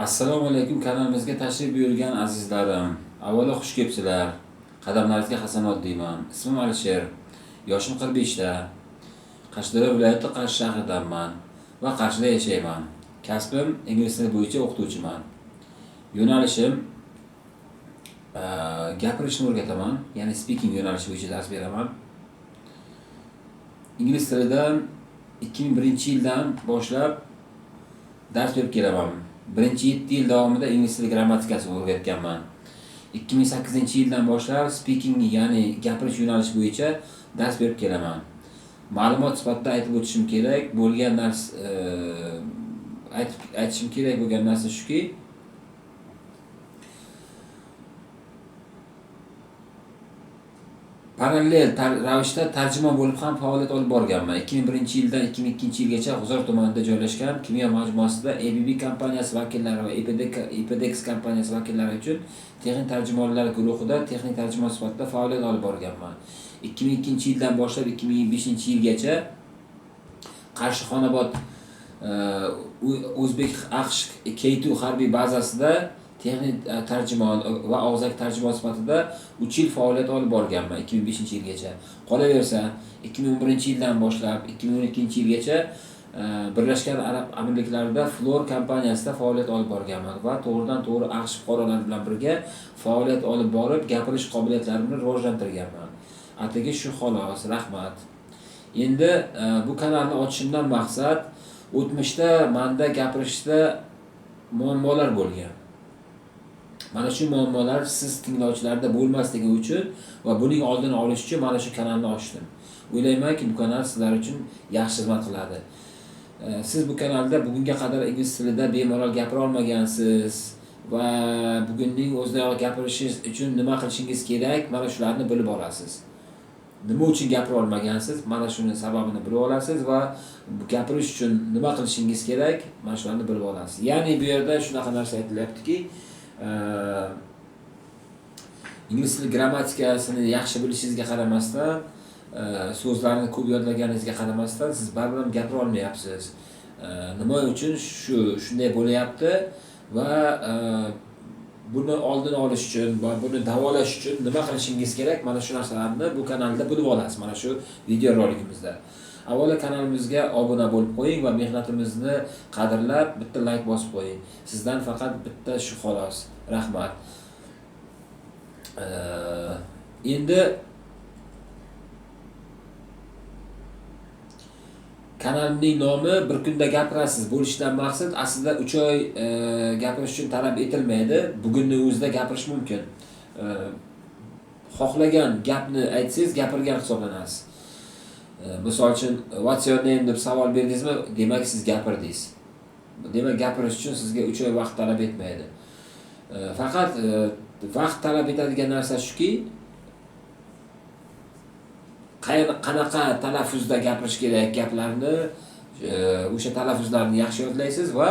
Assalomu alaykum kanalimizga tashrif buyurgan azizlarim. Avvalo xush kelibsizlar. Qadamlaringizga hasanot deyman. Ismim Alisher. Yoshim 45 ta. Qashqadaryo viloyati Qarshi shahridanman va Qarshida yashayman. Kasbim ingliz tili bo'yicha o'qituvchiman. Yo'nalishim gapirishni o'rgataman, ya'ni speaking yo'nalishi bo'yicha dars beraman. Ingliz tilidan 2001-yildan boshlab dars berib kelaman. Birinchi 7 yil davomida ingliz tili grammatikasini o'rgatganman. 2008-yildan boshlab speaking, ya'ni gapirish yo'nalishi bo'yicha dars berib kelaman. Ma'lumot sifatida aytib o'tishim kerak bo'lgan narsa, aytishim kerak bo'lgan narsa shuki, parallel ravishda tarjimon bo'lib ham faoliyat olib borganman. 2001-yildan 2002-yilgacha G'uzor tumanida joylashgan kimyo majmuasida ABB kompaniyasi vakillari va EPDX kompaniyasi vakillari uchun texnik tarjimonlar guruhida texnik tarjimon sifatida faoliyat olib borganman. 2002-yildan boshlab 2005-yilgacha Qarshi Xonobod O'zbek AQSh K2 harbiy bazasida texnik tarjimon va og'zaki tarjimon sifatida 3 yil faoliyat olib borganman 2005-yilgacha. Qolaversa, 2011-yildan boshlab 2012-yilgacha Birlashgan Arab Amirliklarida Flor kompaniyasida faoliyat olib borganman va to'g'ridan-to'g'ri AQSh fuqarolari bilan birga faoliyat olib borib, gapirish qobiliyatlarimni rivojlantirganman. Atigi shu xolos, rahmat. Endi bu kanalni ochishimdan maqsad o'tmishda menda gapirishda muammolar bo'lgan. Mana shu muammolar siz tinglovchilarda bo'lmasligi uchun va buning oldini olish uchun mana shu kanalni ochdim. O'ylaymanki, bu kanal sizlar uchun yaxshi xizmat qiladi. Siz bu kanalda bugunga qadar ingliz tilida bemalol gapira olmagansiz va bugunning o'zidayoq gapirishingiz uchun nima qilishingiz kerak, mana shularni bilib olasiz. Nima uchun gapira olmagansiz, mana shuni sababini bilib olasiz va gapirish uchun nima qilishingiz kerak, mana shularni bilib olasiz. Ya'ni bu yerda shunaqa narsa aytilyaptiki, ingliz tili grammatikasini yaxshi bilishingizga qaramasdan, so'zlarni ko'p yodlaganingizga qaramasdan siz baribir ham gapira olmayapsiz. Nima uchun shunday bo'lyapti va buni oldini olish uchun va buni davolash uchun nima qilishingiz kerak, mana shu narsalarni bu kanalda bilib olasiz, mana shu video rolikimizda. Avvalo kanalimizga obuna bo'lib qo'ying va mehnatimizni qadrlab bitta like bosib qo'ying. Sizdan faqat bitta shu xolos. Rahmat. Endi kanalimning nomi bir kunda gapirasiz bo'lishidan maqsad aslida 3 oy gapirish uchun talab etilmaydi. Bugunning o'zida gapirish mumkin. Xohlagan gapni aytsangiz gapirgan hisoblanasiz. Misol uchun what's your name deb savol berdingizmi, demak siz gapirdingiz. Demak gapirish uchun sizga 3 oy vaqt talab etmaydi. Faqat vaqt talab etadigan narsa shuki, qanaqa talaffuzda gapirish kerak gaplarni, o'sha talaffuzlarni yaxshi yodlaysiz va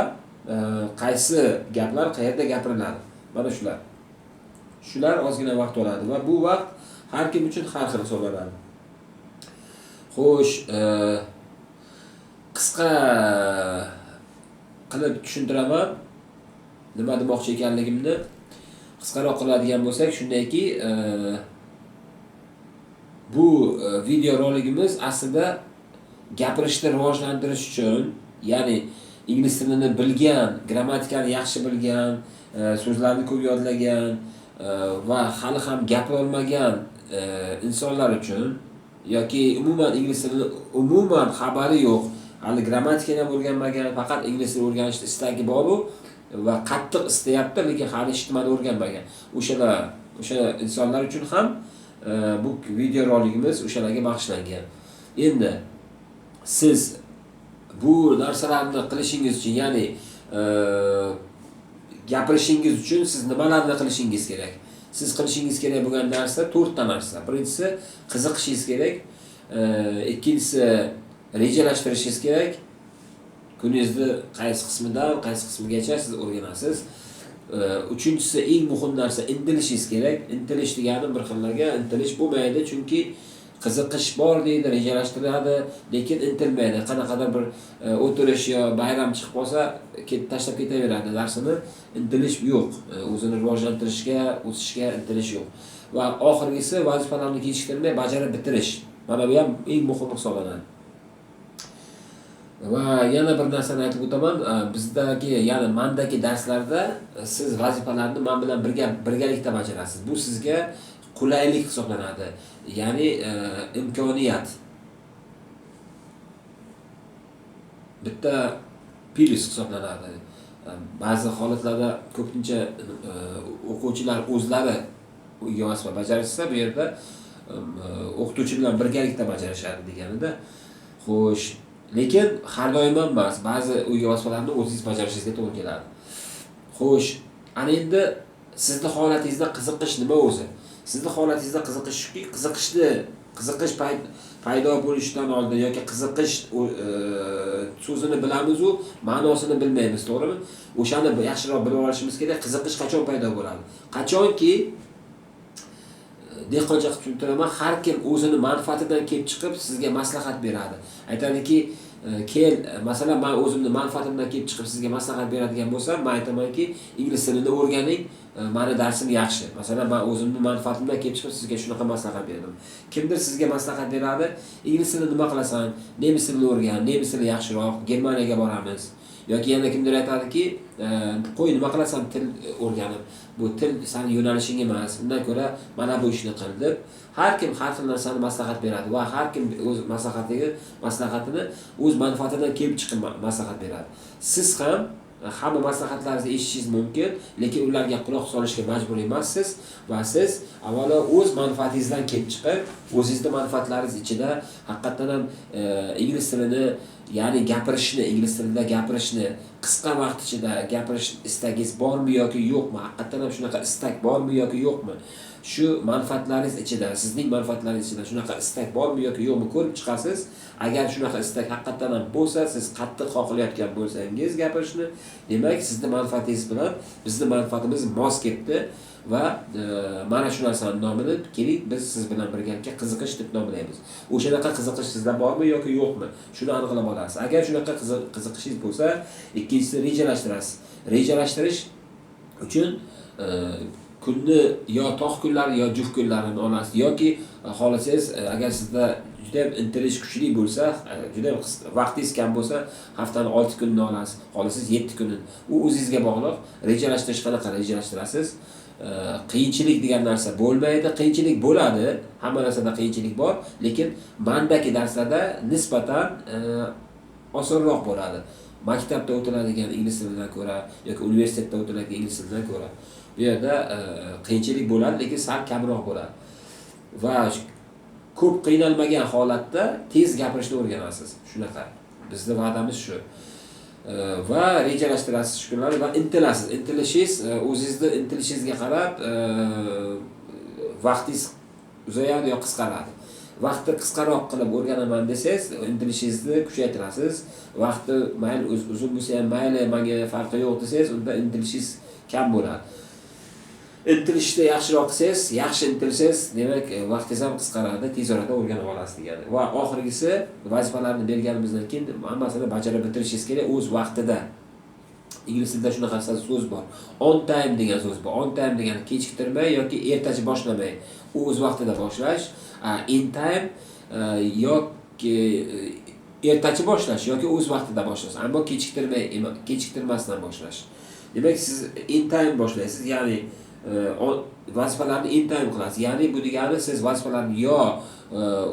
qaysi gaplar qayerda gapiriladi. Mana shular. Shular ozgina vaqt oladi va bu vaqt har kim uchun har xil hisoblanadi. Xo'sh, qisqa qilib tushuntiraman nima demoqchi ekanligimni. Qisqaroq qiladigan bo'lsak, shundayki, bu video roligimiz aslida gapirishni rivojlantirish uchun, ya'ni ingliz tilini bilgan, grammatikani yaxshi bilgan, so'zlarni ko'p yodlagan va hali ham gapira olmagan insonlar uchun yoki umuman ingliz tilini umuman xabari yo'q, hali grammatikani ham o'rganmagan, faqat ingliz tilini o'rganishni istagi bor-u va qattiq istayapti, lekin hali hech nimani o'rganmagan. O'sha insonlar uchun ham bu video roligimiz o'shalarga bag'ishlangan. Endi siz bu narsalarni qilishingiz uchun, ya'ni gapirishingiz uchun siz nimalarni qilishingiz kerak? Siz qilishingiz kerak bo'lgan narsa 4 ta narsa. Birinchisi qiziqishingiz kerak, ikkinchisi rejalashtirishingiz kerak. Kuningizni qaysi qismidan qaysi qismigacha siz o'rganasiz. Uchinchisi eng muhim narsa intilishingiz kerak. Intilish degani bir xillarga intilish bo'lmaydi, chunki Qiziqish bor deydi, rejalashtiradi, lekin intilmaydi. Qanaqadir bir o'tirish yo bayram chiqib qolsa, tashlab ketaveradi darsini. Intilish yo'q. O'zini rivojlantirishga, o'sishga intilish yo'q. Va oxirgisi vazifalarni kechiktirmay bajarib bitirish. Mana bu ham eng muhimi hisoblanadi. Va yana bir narsani aytib o'taman, bizdagi, ya'ni mandagi darslarda siz vazifalarni men bilan birgalikda bajarasiz. Bu sizga qulaylik hisoblanadi. Ya'ni imkoniyat. Bitta plyus hisoblanadi. Ba'zi holatlarda ko'pincha o'quvchilar o'zlari uyga vazifa bajarishsa, bu yerda o'qituvchi bilan birgalikda bajarishadi deganida. Xo'sh, lekin har doim ham emas, ba'zi uyga vazifalarni o'zingiz bajarishingizga to'g'ri keladi. Xo'sh, ana endi sizni holatingizda qiziqish nima o'zi? Sizni holatingizda qiziqish shuki, qiziqish paydo bo'lishidan oldin yoki qiziqish so'zini bilamiz u, ma'nosini bilmaymiz, to'g'rimi? O'shani yaxshiroq bilib olishimiz kerak. Qiziqish qachon paydo bo'ladi? Qachonki dehqoncha qilib tushuntiraman, har kim o'zini manfaatidan kelib chiqib sizga maslahat beradi. Aytadiki, kel, masalan, men o'zimni manfaatimdan kelib chiqib sizga maslahat beradigan bo'lsam, men aytamanki, ingliz tilini o'rganing, meni darsim yaxshi. Masalan, men o'zimni manfaatimdan kelib chiqib sizga shunaqa maslahat berdim. Kimdir sizga maslahat beradi, ingliz tilini nima qilasan? Nemis tilini o'rgan, nemis tili yaxshiroq, Germaniyaga boramiz. Yoki yana kimdir aytadiki, qo'y, nima qilasan til o'rganib? Bu til seni yo'nalishing emas. Undan ko'ra mana bu ishni qil deb har kim har xil narsani maslahat beradi va har kim o'z maslahatini o'z manfaatidan kelib chiqib maslahat beradi. Siz ham hamma maslahatlaringizni eshitishingiz mumkin, lekin ularga quloq solishga majbur emassiz va siz avvalo o'z manfaatingizdan kelib chiqib, o'zingizni manfaatlaringiz ichida haqiqatan ham ingliz tilini, ya'ni gapirishni, ingliz tilida gapirishni qisqa vaqt ichida gapirish istagingiz bormi yoki yo'qmi? Haqiqatan ham shunaqa istak bormi yoki yo'qmi? Shu manfaatlaringiz ichida, sizning manfaatlaringiz ichida shunaqa istak bormi yoki yo'qmi ko'rib chiqasiz. Agar shunaqa istak haqiqatan ham bo'lsa, siz qattiq xohlayotgan bo'lsangiz gapirishni, demak sizni manfaatingiz bilan bizni manfaatimiz mos ketdi va mana shu narsani nomini keling biz siz bilan birgalikda qiziqish deb nomlaymiz. O'shanaqa qiziqish sizda bormi yoki yo'qmi? Shuni aniqlab olasiz. Agar shunaqa qiziqishingiz bo'lsa, ikkinchisi rejalashtirasiz. Rejalashtirish uchun kunni yo tog' kunlari yo juft kunlarini olasiz yoki xohlasangiz, agar sizda juda ham intilish kuchli bo'lsa, juda ham vaqtingiz kam bo'lsa, haftani 6 kunini olasiz, xohlasangiz 7 kunini. U o'zingizga bog'liq. Rejalashtirish qanaqa rejalashtirasiz? Qiyinchilik degan narsa bo'lmaydi. Qiyinchilik bo'ladi, hamma narsada qiyinchilik bor, lekin mandagi darslarda nisbatan osonroq bo'ladi. Maktabda o'tiladigan ingliz tilidan ko'ra yoki universitetda o'tiladigan ingliz tilidan ko'ra bu yerda qiyinchilik bo'ladi, lekin sal kamroq bo'ladi. Va ko'p qiynalmagan holatda tez gapirishni o'rganasiz. Shunaqa. Bizning va'damiz shu. Va rejalashtirasiz shu kunlarni va intilasiz. Intilishingiz, o'zingizni intilishingizga qarab vaqtingiz uzayadi yo qisqaradi. Vaqtni qisqaroq qilib o'rganaman desangiz, intilishingizni kuchaytirasiz. Vaqti mayli uzun bo'lsa ham mayli, menga farqi yo'q desangiz, unda intilishingiz kam bo'ladi. Intilishni yaxshiroq qilsangiz, yaxshi intilsangiz, demak vaqtingiz ham qisqaradi, tez orada o'rganib olasiz degani. Va oxirgisi, vazifalarni berganimizdan keyin hammasini bajarib bitirishingiz kerak o'z vaqtida. Ingliz tilida shunaqa so'z bor. On time degan so'z bor. On time degani kechiktirmay yoki ertachi boshlamay, u o'z vaqtida boshlash. In time yoki ertachi boshlash yoki o'z vaqtida boshlash, ammo kechiktirmasdan boshlash. Demak, siz in time boshlaysiz, ya'ni vazifalarni in time qilasiz. Ya'ni bu degani siz vazifalarni yo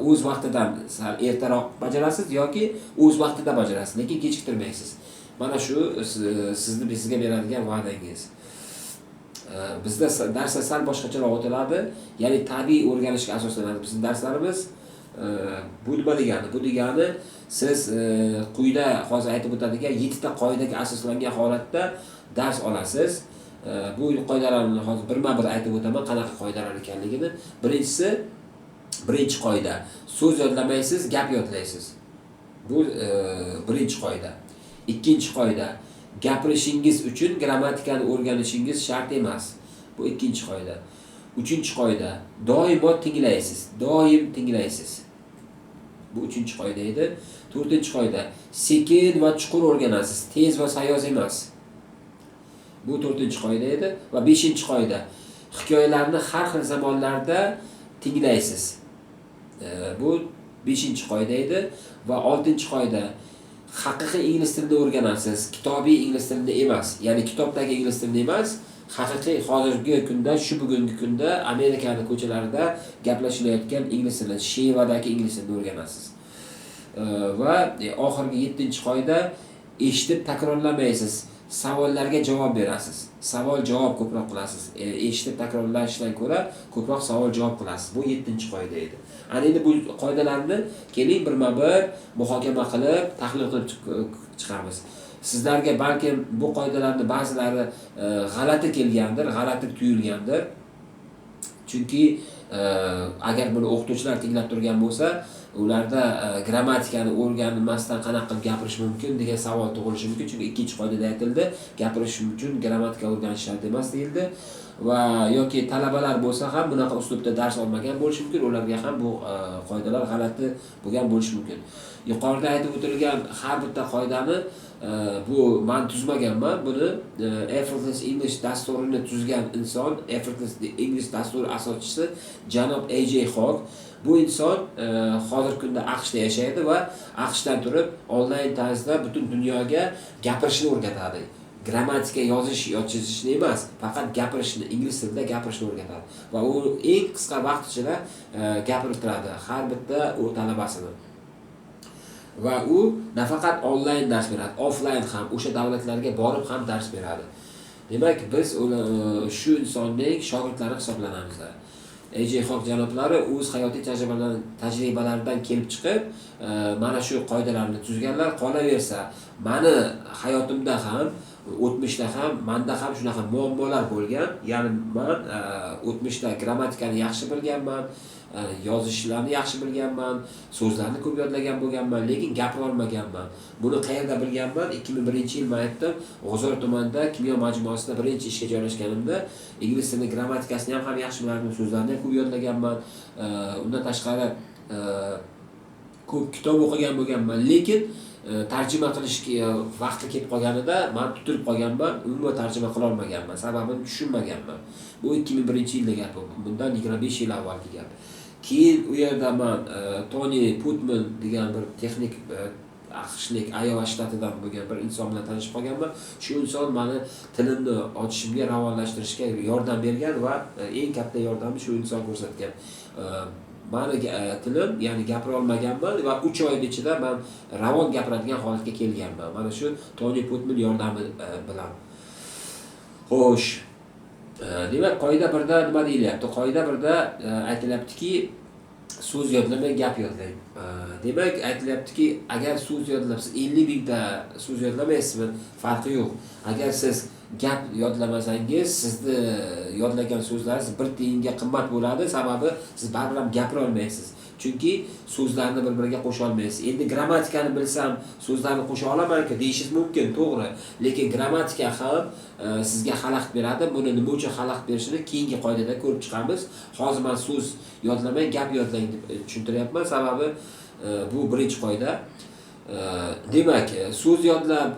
o'z vaqtidan sal ertaroq bajarasiz yoki o'z vaqtida bajarasiz, lekin kechiktirmaysiz. Mana shu sizni sizga beradigan va'dangiz. Bizda darslar sal boshqacharoq o'tiladi, ya'ni tabiiy o'rganishga asoslanadi bizning darslarimiz. Bu nima degani? Bu degani siz quyida hozir aytib o'tadigan 7 ta qoidaga asoslangan holatda dars olasiz. Bu qoidalarni hozir birma-bir aytib o'taman, qanaqa qoidalar ekanligini. Birinchisi, birinchi qoida: so'z yodlamaysiz, gap yodlaysiz. Bu birinchi qoida. Ikkinchi qoida: gapirishingiz uchun grammatikani o'rganishingiz shart emas. Bu ikkinchi qoida. Uchinchi qoida: doimo tinglaysiz, doim tinglaysiz. Bu uchinchi qoida edi. To'rtinchi qoida: sekin va chuqur o'rganasiz, tez va sayoz emas. Bu to'rtinchi qoida edi. Va beshinchi qoida: hikoyalarni har xil zamonlarda tinglaysiz. Bu beshinchi qoida edi. Va oltinchi qoida: haqiqiy ingliz tilini o'rganasiz, kitobiy ingliz tilini emas, ya'ni kitobdagi ingliz tilini emas, haqiqiy hozirgi kunda, shu bugungi kunda Amerikani ko'chalarida gaplashilayotgan ingliz tilini, shevadagi ingliz tilini o'rganasiz. Va oxirgi yettinchi qoida: eshitib takrorlamaysiz, savollarga javob berasiz. Savol javob ko'proq qilasiz. Eshitib takrorlashdan ko'ra ko'proq savol javob qilasiz. Bu yettinchi qoida edi. Ana endi bu qoidalarni keling birma-bir muhokama qilib, tahlil qilib chiqamiz. Sizlarga balkim bu qoidalarni ba'zilari g'alati kelgandir, g'alati tuyulgandir. Chunki agar buni o'qituvchilar tinglab turgan bo'lsa, ularda grammatikani o'rganmasdan qanaqa qilib gapirish mumkin degan savol tug'ilishi mumkin. Chunki ikkinchi qoidada aytildi, gapirish uchun grammatika o'rganish shart emas deyildi. Va yoki talabalar bo'lsa ham bunaqa uslubda dars olmagan bo'lishi mumkin, ularga ham bu qoidalar g'alati bo'lgan bo'lishi mumkin. Yuqorida aytib o'tilgan har bitta qoidani bu men tuzmaganman, buni Effortless English dasturini tuzgan inson, Effortless English dasturi asoschisi janob AJ Hogg. Bu inson hozirgi kunda AQShda yashaydi va AQShdan turib onlayn tarzda butun dunyoga gapirishni o'rgatadi. Grammatika yozish yo chizishni emas, faqat gapirishni, ingliz tilida gapirishni o'rgatadi. Va u eng qisqa vaqt ichida gapirib turadi har bitta u talabasini. Va u nafaqat onlayn dars beradi, offlayn ham, o'sha davlatlarga borib ham dars beradi. Demak, biz shu insonning shogirdlari hisoblanamiz. AJ Hogg janoblari o'z hayotiy tajribalaridan kelib chiqib, mana shu qoidalarni tuzganlar. Qolaversa, mani hayotimda ham, o'tmishda ham, menda ham shunaqa muammolar bo'lgan. Ya'ni men o'tmishda grammatikani yaxshi bilganman, yozishlarni yaxshi bilganman, so'zlarni ko'p yodlagan bo'lganman, lekin gapira olmaganman. Buni qayerda bilganman? 2001-yil men aytdim, G'uzor tumanida kimyo majmuasida birinchi ishga joylashganimda ingliz tilini grammatikasini ham yaxshi bilardim, so'zlarni ham ko'p yodlaganman. Undan tashqari ko'p kitob o'qigan bo'lganman, lekin tarjima qilishga vaqti kelib qolganida men tutilib qolganman, umuman tarjima qila olmaganman, sababini tushunmaganman. Bu 2001-yilda gap, bundan 25 yil avvalgi gap. Keyin u yerda men Tony Putman degan bir texnik AQShlik Iowa shtatidan bo'lgan bir inson bilan tanishib qolganman. Shu inson meni tilimni ochishimga, ravonlashtirishga yordam bergan va eng katta yordamni shu inson ko'rsatgan. Mani tilim, ya'ni gapira olmaganman va 3 oy ichida men ravon gapiradigan holatga kelganman. Mana shu Tony Putman yordami bilan. Xo'sh, demak, qoida birda nima deyilyapti? Qoida birda aytilyaptiki, so'z yodlamay gap yodlang. Demak, aytilyaptiki, agar so'z yodlab siz 50 mingta so'z yodlamaysizmi, farqi yo'q. Agar siz gap yodlamasangiz, sizni yodlagan so'zlaringiz bir tiyinga qimmat bo'ladi, sababi siz baribir ham gapira olmaysiz. Chunki so'zlarni bir-biriga qo'sha olmaysiz. Endi grammatikani bilsam, so'zlarni qo'sha olamanku deyishingiz mumkin, to'g'ri. Lekin grammatika ham sizga xalaqit beradi. Buni nima uchun xalaqit berishini keyingi qoidada ko'rib chiqamiz. Hozir men so'z yodlamang, gap yodlang deb tushuntiryapman. Sababi bu birinchi qoida. Demak, so'z yodlab,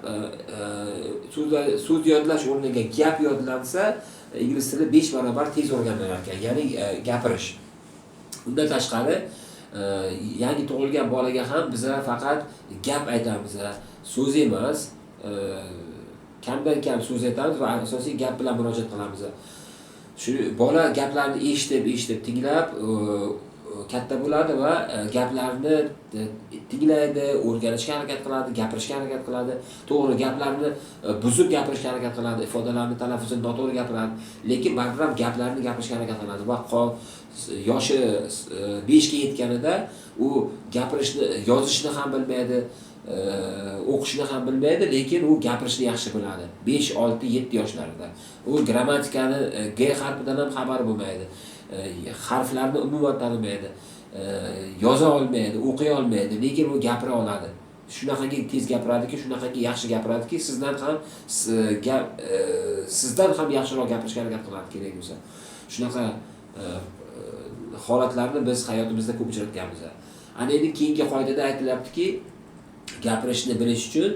so'z yodlash o'rniga gap yodlansa, ingliz tili 5 barobar tez o'rganilar ekan, ya'ni gapirish. Undan tashqari, yangi tug'ilgan bolaga ham biza faqat gap aytamiz, so'z emas, kamdan kam so'z aytamiz va asosiy gap bilan murojaat qilamiz. Shu bola gaplarni eshitib, tinglab katta bo'ladi va gaplarni tinglaydi, o'rganishga harakat qiladi, gapirishga harakat qiladi. To'g'ri, gaplarni buzib gapirishga harakat qiladi, ifodalarni talaffuzini noto'g'ri gapiradi, lekin baribir ham gaplarni gapirishga harakat qiladi va yoshi 5 ga yetganida u gapirishni, yozishni ham bilmaydi, o'qishni ham bilmaydi, lekin u gapirishni yaxshi biladi. 5, 6, 7 yoshlarida. U grammatikani G harfidan ham xabari bo'lmaydi. Harflarni umuman tanimaydi, yoza olmaydi, o'qiy olmaydi, lekin u gapira oladi. Shunaqangi tez gapiradiki, shunaqangi yaxshi gapiradiki, sizdan ham yaxshiroq gapirishga harakat qiladi kerak bo'lsa. Shunaqa holatlarni biz hayotimizda ko'p uchratganmiz. Ana endi keyingi qoidada aytilyaptiki, gapirishni bilish uchun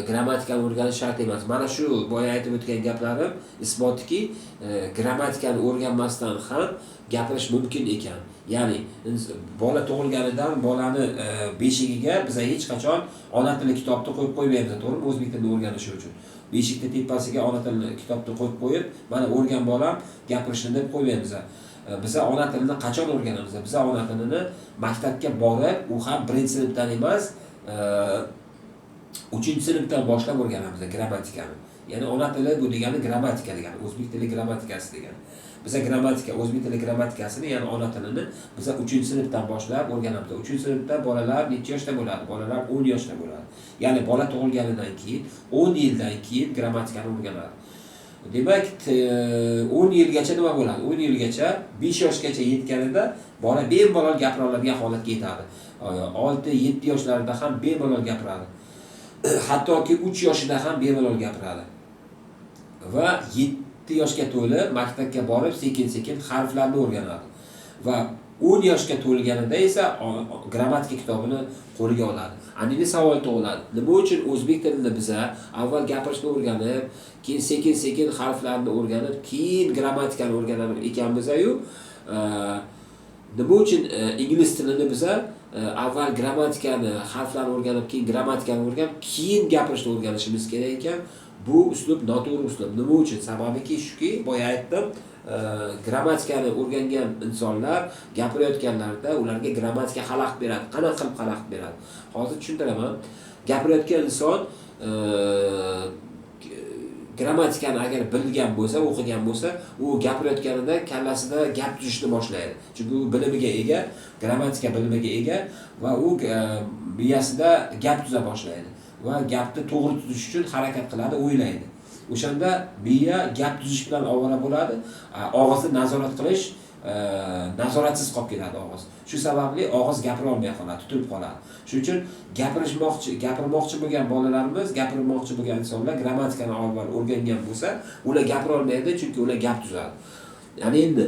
grammatikani o'rganish shart emas. Mana shu boya aytib o'tgan gaplarim isbotiki, grammatikani o'rganmasdan ham gapirish mumkin ekan. Ya'ni bola tug'ilganidan bolani beshigiga biz hech qachon ona tili kitobni qo'yib qo'ymaymiz, to'g'rimi? O'zbek tilini o'rganishi uchun beshikni tepasiga ona tilini kitobni qo'yib qo'yib, mana o'rgan bolam gapirishni deb qo'ymaymiz. Biza ona tilini qachon o'rganamiz? Biza ona tilini maktabga borib, u ham birinchi sinfdan emas, 3-sinfdan boshlab o'rganamiz grammatikani. Ya'ni ona tili bu degani grammatika degani, o'zbek tili grammatikasi degani. Biza grammatika, o'zbek tili grammatikasini, ya'ni ona tilini biza 3-sinfdan boshlab o'rganamiz. 3-sinfda bolalar necha yoshda bo'ladi? Bolalar 10 yoshda bo'ladi. Ya'ni bola tug'ilganidan keyin 10 yildan keyin grammatikani o'rganadi. Demak, 10 yilgacha nima bo'ladi? 10 yilgacha 5 yoshgacha yetganida bola bemalol gapira oladigan holatga yetadi. 6-7 yoshlarida ham bemalol gapiradi. Hattoki 3 yoshida ham bemalol gapiradi. Va 7 yoshga to'lib maktabga borib sekin-sekin harflarni o'rganadi. Va 10 yoshga to'lganida esa grammatika kitobini qo'liga oladi. Ana endi savol tug'iladi. Nima uchun o'zbek tilini biza avval gapirishni o'rganib, keyin sekin-sekin harflarni o'rganib, keyin grammatikani o'rganar ekanmiz-yu, nima uchun ingliz tilini biza avval grammatikani, harflarni o'rganib, keyin grammatikani o'rganib, keyin gapirishni o'rganishimiz kerak ekan? Bu uslub noto'g'ri uslub. Nima uchun? Sababiki shuki, boya aytdim, grammatikani o'rgangan insonlar gapirayotganlarida ularga grammatika xalaqit beradi. Qanaqa qilib xalaqit beradi? Hozir tushuntiraman. Gapirayotgan inson grammatikani agar bilgan bo'lsa, o'qigan bo'lsa, u gapirayotganida kallasida gap tuzishni boshlaydi. Chunki u bilimiga ega, grammatika bilimiga ega va u miyasida gap tuza boshlaydi va gapni to'g'ri tuzish uchun harakat qiladi, o'ylaydi. O'shanda miya gap tuzish bilan ovora bo'ladi, og'izni nazorat qilish nazoratsiz qolib ketadi og'iz. Shu sababli og'iz gapira olmay qoladi, tutilib qoladi. Shuning uchun gapirmoqchi bo'lgan bolalarimiz, gapirmoqchi bo'lgan insonlar grammatikani avval o'rgangan bo'lsa, ular gapira olmaydi, chunki ular gap tuzadi. Ya'ni endi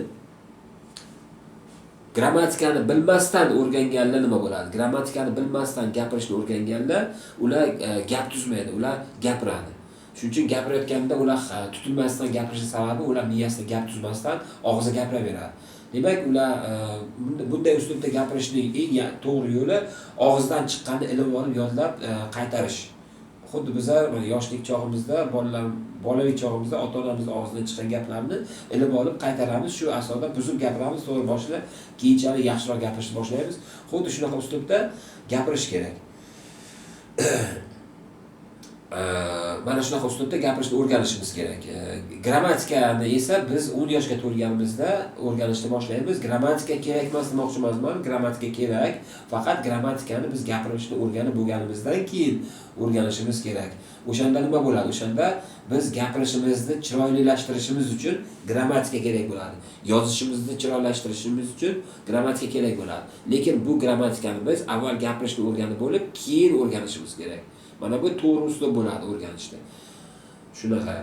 grammatikani bilmasdan o'rganganlar nima bo'ladi? Grammatikani bilmasdan gapirishni o'rganganlar, ular gap tuzmaydi, ular gapiradi. Shuning uchun gapirayotganda ular tutilmasdan gapirishi sababi ular miyasida gap tuzmasdan og'zi gapiraveradi. Demak, ular bunday uslubda gapirishning eng to'g'ri yo'li og'izdan chiqqanini ilib olib yodlab qaytarish. Xuddi bizlar mana yoshlik chog'imizda, bolalik chog'imizda ota-onamiz og'zidan chiqqan gaplarni ilib olib qaytaramiz, shu asosda buzib gapiramiz, to'g'ri boshlab, keyinchalik yaxshiroq gapirishni boshlaymiz. Xuddi shunaqa uslubda gapirish kerak. Mana shunaqa uslubda gapirishni o'rganishimiz kerak. Grammatikani esa biz 10 yoshga to'lganimizda o'rganishni boshlaymiz. Grammatika kerak emas demoqchi emasman, grammatika kerak. Faqat grammatikani biz gapirishni o'rganib bo'lganimizdan keyin o'rganishimiz kerak. O'shanda nima bo'ladi? O'shanda biz gapirishimizni chiroylilashtirishimiz uchun grammatika kerak bo'ladi. Yozishimizni chiroylashtirishimiz uchun grammatika kerak bo'ladi. Lekin bu grammatikani biz avval gapirishni o'rganib bo'lib, keyin o'rganishimiz kerak. Mana bu to'g'ri uslub bo'ladi o'rganishda. Shunaqa.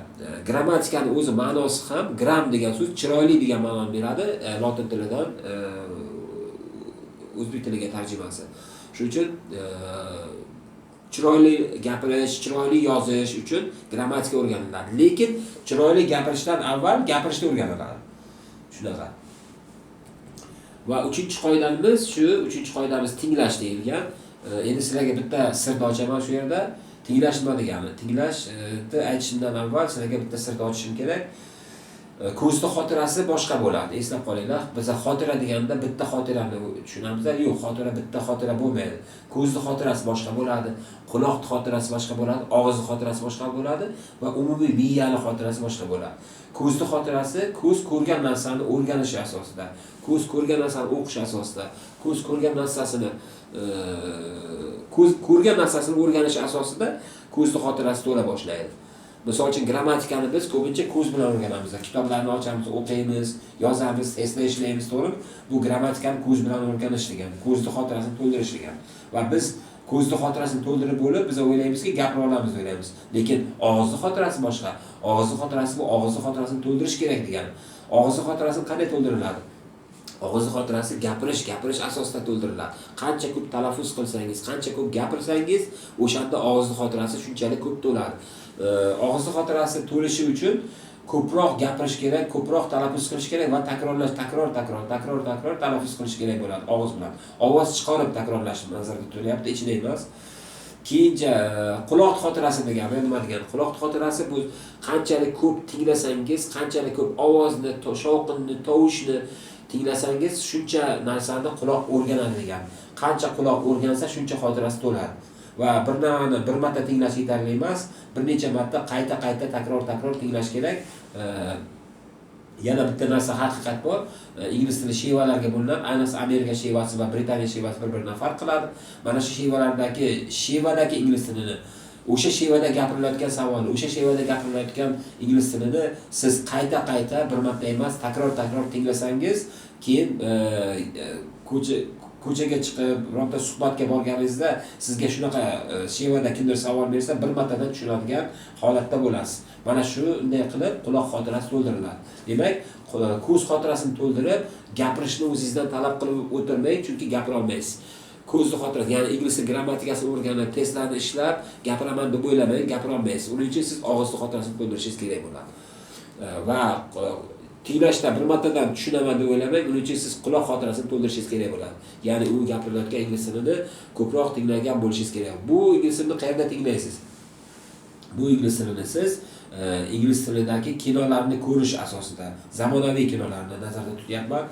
Grammatikani o'zi ma'nosi ham gram degan so'z chiroyli degan ma'noni beradi, lotin tilidan o'zbek tiliga tarjimasi. Shuning uchun chiroyli gapirish, chiroyli yozish uchun grammatika o'rganiladi. Lekin chiroyli gapirishdan avval gapirishni o'rganiladi. Shunaqa. Va uchinchi qoidamiz shu, uchinchi qoidamiz tinglash deyilgan. Endi sizlarga bitta sirni ochaman shu yerda. Tinglash nima degani? Tinglashni aytishimdan avval sizlarga bitta sirni ochishim kerak. Ko'zni xotirasi boshqa bo'ladi. Eslab qolinglar, biz xotira deganda bitta xotirani tushunamiz. Yo'q, xotira bitta xotira bo'lmaydi. Ko'zni xotirasi boshqa bo'ladi, quloq xotirasi boshqa bo'ladi, og'izni xotirasi boshqa bo'ladi va umumiy miyani xotirasi boshqa bo'ladi. Ko'zni xotirasi ko'z ko'rgan narsani o'rganish asosida, ko'z ko'rgan narsani o'qish asosida, ko'z ko'rgan narsasini ko'z ko'rgan narsasini o'rganish asosida ko'zni xotirasi to'la boshlaydi. Misol uchun grammatikani biz ko'pincha ko'z bilan o'rganamiz. Kitoblarni ochamiz, o'qiymiz, yozamiz, testda ishlaymiz, to'g'rimi? Bu grammatikani ko'z bilan o'rganish degani, ko'zni xotirasini to'ldirish degani. Va biz ko'zni xotirasini to'ldirib bo'lib, biz o'ylaymizki, gapira olamiz o'ylaymiz. Lekin og'izni xotirasi boshqa. Og'izni xotirasi bu og'izni xotirasini to'ldirish kerak degani. Og'izni xotirasini qanday to'ldiriladi? Og'iz xotirasi gapirish asosida to'ldiriladi. Qancha ko'p talaffuz qilsangiz, qancha ko'p gapirsangiz, o'shanda og'iz xotirasi shunchalik ko'p to'ladi. Og'iz xotirasi to'lishi uchun ko'proq gapirish kerak, ko'proq talaffuz qilish kerak va takrorlash, takror talaffuz qilish kerak bo'ladi og'iz bilan. Ovoz chiqarib takrorlash nazarda tutilyapti, ichida emas. Keyincha quloq xotirasi degani nima degani? Quloq xotirasi bu qanchalik ko'p tinglasangiz, qanchalik ko'p ovozni, shovqinni, tovushni tinglasangiz, shuncha narsani quloq o'rganadi degani. Qancha quloq o'rgansa, shuncha xotirasi to'ladi. Va bir narsani bir marta tinglash yetarli emas, bir necha marta qayta-qayta, takror-takror tinglash kerak. Yana bitta narsa haqiqat bor. Ingliz tili shevalarga bo'linadi. Ayniqsa Amerika shevasi va Britaniya shevasi bir-biridan farq qiladi. Mana shu shevadagi ingliz tilini, o'sha shevada gapirilayotgan savolni, o'sha shevada gapirilayotgan ingliz tilini siz qayta-qayta bir marta emas, takror-takror tinglasangiz, keyin ko'chaga chiqib, birorta suhbatga borganingizda sizga shunaqa shevada kimdir savol bersa, bir martadan tushunadigan holatda bo'lasiz. Mana shunday qilib quloq xotirasi to'ldiriladi. Demak, ko'z xotirasini to'ldirib, gapirishni o'zingizdan talab qilib o'tirmang, chunki gapira olmaysiz. Ko'zni xotirasi, ya'ni ingliz tili grammatikasini o'rganib, testlarni ishlab, gapiraman deb o'ylamang, gapira olmaysiz. Uning uchun siz og'iz xotirasini to'ldirishingiz kerak bo'ladi. Va tinglashda bir martadan tushunaman deb o'ylamang, uning uchun siz quloq xotirasini to'ldirishingiz kerak bo'ladi. Ya'ni u gapirilayotgan ingliz tilini ko'proq tinglagan bo'lishingiz kerak. Bu ingliz tilini qayerda tinglaysiz? Bu ingliz tilini siz ingliz tilidagi kinolarni ko'rish asosida, zamonaviy kinolarni nazarda tutyapman.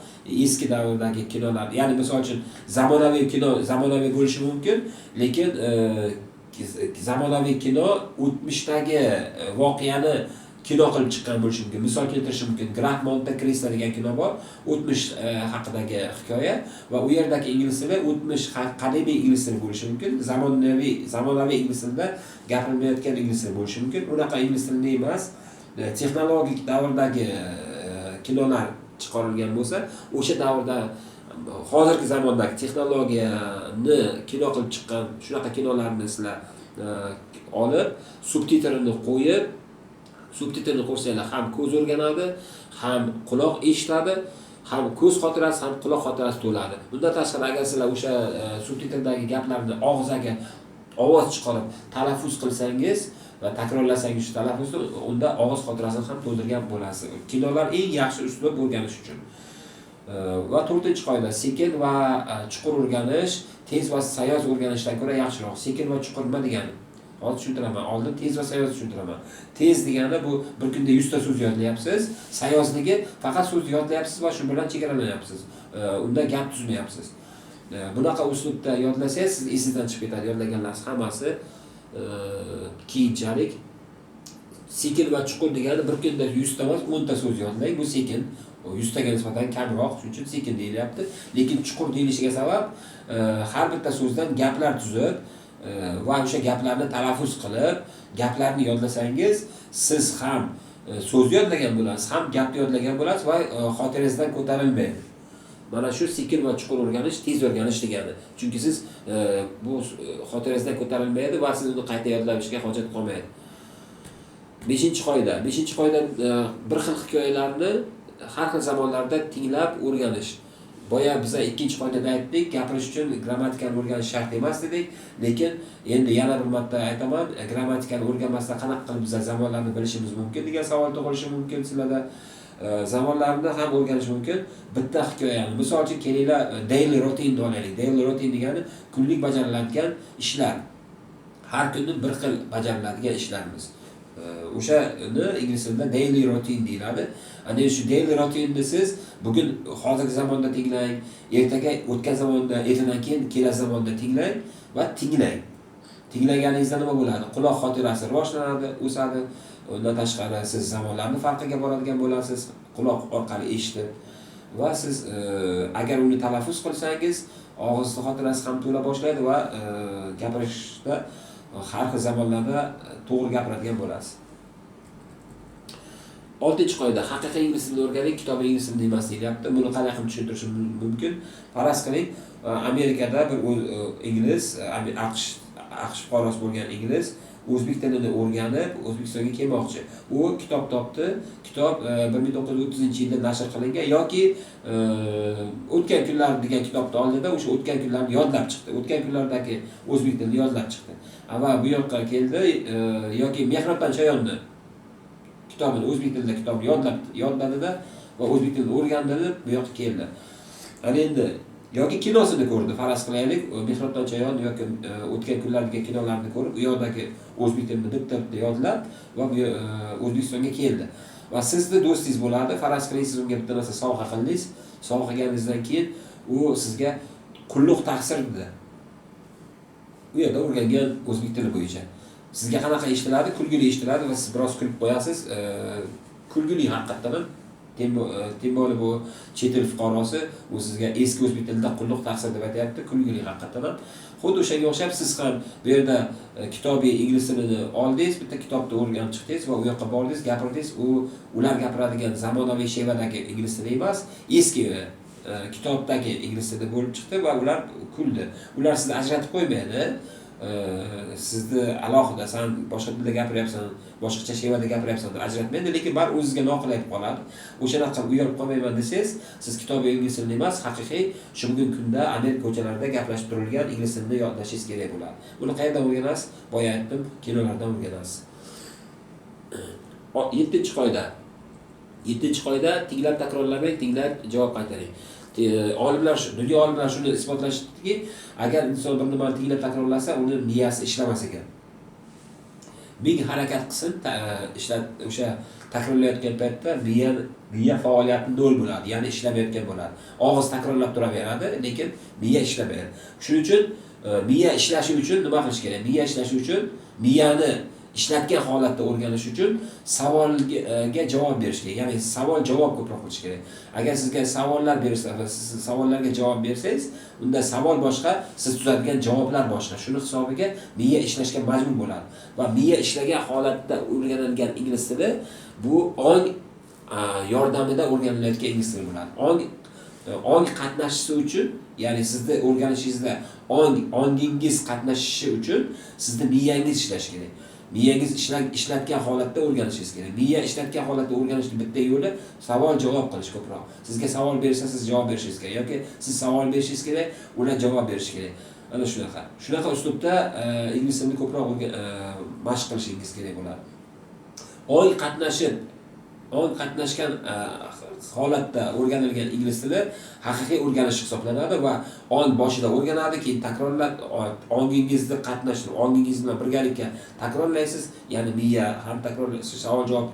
Eski davrdagi kinolar, ya'ni misol uchun zamonaviy kino zamonaviy bo'lishi mumkin, lekin zamonaviy kino o'tmishdagi voqeani kino qilib chiqqan bo'lishi mumkin. Misol keltirishim mumkin. Graf Monte Cristo degan kino bor, o'tmish haqidagi hikoya va u yerdagi ingliz tili o'tmish qadimiy ingliz tili bo'lishi mumkin. Zamonaviy ingliz tilida gapirilmayotgan ingliz tili bo'lishi mumkin. Unaqa ingliz tilini emas, texnologik davrdagi kinolar chiqarilgan bo'lsa, o'sha davrda hozirgi zamondagi texnologiyani kino qilib chiqqan shunaqa kinolarni sizlar olib, subtitrini qo'yib, subtitrni qo'shsanglar ham ko'z o'rganadi, ham quloq eshitadi, ham ko'z xotirasi, ham quloq xotirasi to'ladi. Bundan tashqari, agar sizlar o'sha subtitrdagi gaplarni og'zaki ovoz chiqarib talaffuz qilsangiz va takrorlasangiz shu talaffuzni, unda og'iz xotirasini ham to'ldirgan bo'lasiz. Kinolar eng yaxshi uslub o'rganish uchun. Va to'rtinchi qoida, sekin va chuqur o'rganish tez va sayoz o'rganishdan ko'ra yaxshiroq. Sekin va chuqur nima degani? Hozir tushuntiraman. Oldin tez va sayoz tushuntiraman. Tez degani bu bir kunda 100 ta so'z yodlayapsiz. Sayozligi faqat so'z yodlayapsiz va shu bilan chegaralanyapsiz. Unda gap tuzmayapsiz. Bunaqa uslubda yodlasangiz, siz esingizdan chiqib ketadi yodlaganlaringiz hammasi. Keyinchalik sekin va chuqur degani bir kunda 100 ta emas, 10 ta so'z yodlang. Bu sekin, 100 taga nisbatan kamroq, shuning uchun sekin deyilyapti. Lekin chuqur deyilishiga sabab har bitta so'zdan gaplar tuzib va o'sha gaplarni talaffuz qilib, gaplarni yodlasangiz, siz ham so'z yodlagan bo'lasiz, ham gapni yodlagan bo'lasiz va xotirangizdan ko'tarilmaydi. Mana shu sekin va chuqur o'rganish tez o'rganish degani. Chunki siz bu xotirangizdan ko'tarilmaydi va siz uni qayta yodlashga hojat qolmaydi. 5-qoida. 5-qoida bir xil hikoyalarni har xil zamonlarda tinglab o'rganish. Boya biz 2-qoidada aytdik, gapirish uchun grammatikani o'rganish shart emas dedik, lekin endi yana bir marta aytaman, grammatikani o'rganmasdan qanaqa qilib biz zamonlarni bilishimiz mumkin degan savol tug'ilishi mumkin sizlarda. Zamonlarni ham o'rganish mumkin. Bitta hikoyani, misol uchun kelinglar daily routine olaylik. Daily routine degani kunlik bajariladigan ishlar. Har kuni bir xil bajariladigan ishlarimiz. O'shani ingliz tilida daily routine deyiladi. Ana shu daily routine siz bugun hozirgi zamonda tinglang, ertaga o'tgan zamonda, ertadan keyin kelasi zamonda tinglang va tinglang. Tinglaganingizda nima bo'ladi? Quloq xotirasi rivojlanadi, o'sadi. Undan tashqari siz zamonlarni farqiga boradigan bo'lasiz, quloq orqali eshitib va siz agar uni talaffuz qilsangiz, og'iz xotirasi ham to'la boshlaydi va gapirishda har xil zamonlarda to'g'ri gapiradigan bo'lasiz. 6-qoida, haqiqiy ingliz tilini o'rganing, kitobiy ingliz tilini emas deyilyapti. Buni qanday qilib tushuntirishim mumkin? Faraz qiling, Amerikada bir ingliz, AQSh AQSh fuqarosi bo'lgan ingliz o'zbek tilini o'rganib O'zbekistonga kelmoqchi. U kitob topdi. Kitob 1930-yilda nashr qilingan yoki O'tgan kunlar degan kitobni oldida o'sha o'tgan kunlarni yodlab chiqdi. O'tgan kunlardagi o'zbek tilini yodlab chiqdi. Va bu yoqqa keldi yoki Mehrobdan Chayonni kitobini, o'zbek tilida kitobni yodladida va o'zbek tilini o'rgandi deb bu yoqqa keldi. Ana endi yoki kinosini ko'rdi, faraz qilaylik, Mehrobdan Chayon yoki O'tgan kunlar degan kinolarni ko'rib, u yoqdagi o'zbek tilini bitta-bitta yodlab va O'zbekistonga keldi. Va sizni do'stingiz bo'ladi, faraz qiling, siz unga bitta narsa sovg'a qildingiz. Sovg'a qilganingizdan keyin u sizga qulluq taqsir dedi. U yerda o'rgangan o'zbek tili bo'yicha. Sizga qanaqa eshitiladi? Kulgili eshitiladi va siz biroz kulib qo'yasiz. Kulgili haqiqatdan ham. Temboli bu chet el fuqarosi, u sizga eski o'zbek tilida qulluq taqsir deb aytyapti, kulgili haqiqatdan ham. Xuddi o'shanga o'xshab siz ham bu yerda kitobiy ingliz tilini oldingiz, bitta kitobni o'rganib chiqdingiz va u yoqqa bordingiz, gapirdingiz. Ular gapiradigan zamonaviy shevadagi ingliz tili emas, eski kitobdagi ingliz tili bo'lib chiqdi va ular kuldi. Ular sizni ajratib qo'ymaydi. Sizni alohida san boshqa tilda gapiryapsan, boshqacha shevada gapiryapsan deb ajratmaydi, lekin baribir o'zizga noqulay bo'lib qoladi. O'shanaqa qilib uyalib qolmayman desangiz, siz kitobiy ingliz tilini emas, haqiqiy shu bugungi kunda Amerika ko'chalarida gaplashib turilgan ingliz tilini yodlashingiz kerak bo'ladi. Buni qayerdan o'rganasiz? Boya aytdim, kinolardan o'rganasiz. 7-qoida. 7-qoida tinglab takrorlamang, tinglab javob qaytaring. Olimlar, dunyo olimlari shuni isbotlashdiki, agar inson bir nimani tinglab takrorlasa, uni miyasi ishlamas ekan. Ming harakat qilsin, o'sha takrorlayotgan paytda miya faoliyati nol bo'ladi, ya'ni ishlamayotgan bo'ladi. Og'iz takrorlab turaveradi, lekin miya ishlamaydi. Shuning uchun miya ishlashi uchun nima qilish kerak? Miya ishlashi uchun, miyani ishlatgan holatda o'rganish uchun savolga javob berish kerak. Ya'ni savol javob ko'proq qilish kerak. Agar sizga savollar bersa va siz savollarga javob bersangiz, unda savol boshqa, siz tuzatgan javoblar boshqa. Shuni hisobiga miya ishlashga majbur bo'ladi. Va miya ishlagan holatda o'rganilgan ingliz tili bu ong yordamida o'rganilayotgan ingliz tili bo'ladi. Ong qatnashishi uchun, ya'ni sizni o'rganishingizda ongingiz qatnashishi uchun sizni miyangiz ishlashi kerak. Miyangiz ishlatgan holatda o'rganishingiz kerak. Miya ishlatgan holatda o'rganishning bitta yo'li savol javob qilish ko'proq. Sizga savol bersa, siz javob berishingiz kerak yoki siz savol berishingiz kerak, ular javob berishi kerak. Ana shunaqa. Shunaqa uslubda ingliz tilini ko'proq mashq qilishingiz kerak bo'ladi. Ong qatnashib, ong qatnashgan holatda o'rganilgan ingliz tili haqiqiy o'rganish hisoblanadi va ong boshida o'rganadi, keyin takrorlab ongingizni qatnashtirib, ongingiz bilan birgalikda takrorlaysiz, ya'ni miya ham takrorlaysiz, savol javob